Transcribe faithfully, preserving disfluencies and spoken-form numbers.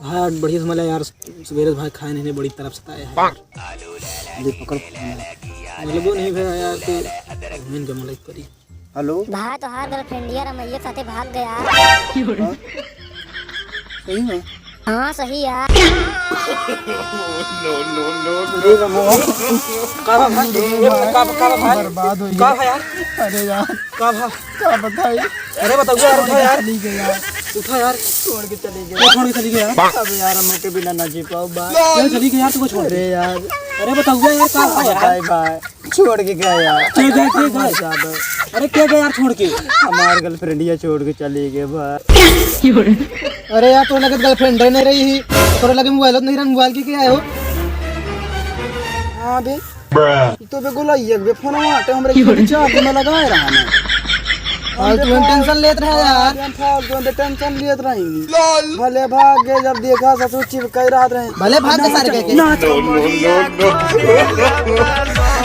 हाँ, बढ़िया से मला यार, सवेरे से भाई खाए नहीं, बड़ी तरफ से आए हैं। ले पकड़। मतलब वो नहीं भैया यार, तो घूमिन के मलाई करी। हेलो। भाई, तोहार गर्लफ्रेंडिया रमैया के साथे भाग गया। हाँ? सही में? हाँ, सही यार। अरे रमैया। का भा भाई? का, का, का भा भाई? बर्बाद हो गया। का भा यार? अरे यार। का भा? का बताई? अरे बताओ यार, उठा यार। चली गई यार। उठा यार। छोड़ के चली गई। क्या छोड़ के चली गई यार? अब यार हम के बिना ना जी पाओ भाई। क्या चली गई यार, तुमको छोड़ के? अरे यार। अरे बताओ यार, का भा यार? बताई भाई। छोड़ के गया यार। के गया, के गया? हमारे साथ। अरे के गया यार छोड़ के? हमार गर्लफ्रेंडिया छोड़ के चली गई भाई। अरे यार, तोरे लगे गर्लफ्रेंड नहीं रही ही, तोरे लगे मोबाइल नहीं रहा, मोबाइल के क्या है हो? हाँ बे, तो बे गोला ये बे फोन आटे हमरे चार्ज में लगाए रहा ना। फालतू में टेंशन लेत रहे यार। हम फालतू में टेंशन लेत रही। भले भाग गए जब देखा ससुर चिपकाई रहत रहे। भले भाग गए सारे कह के। ना, no, no, no, no।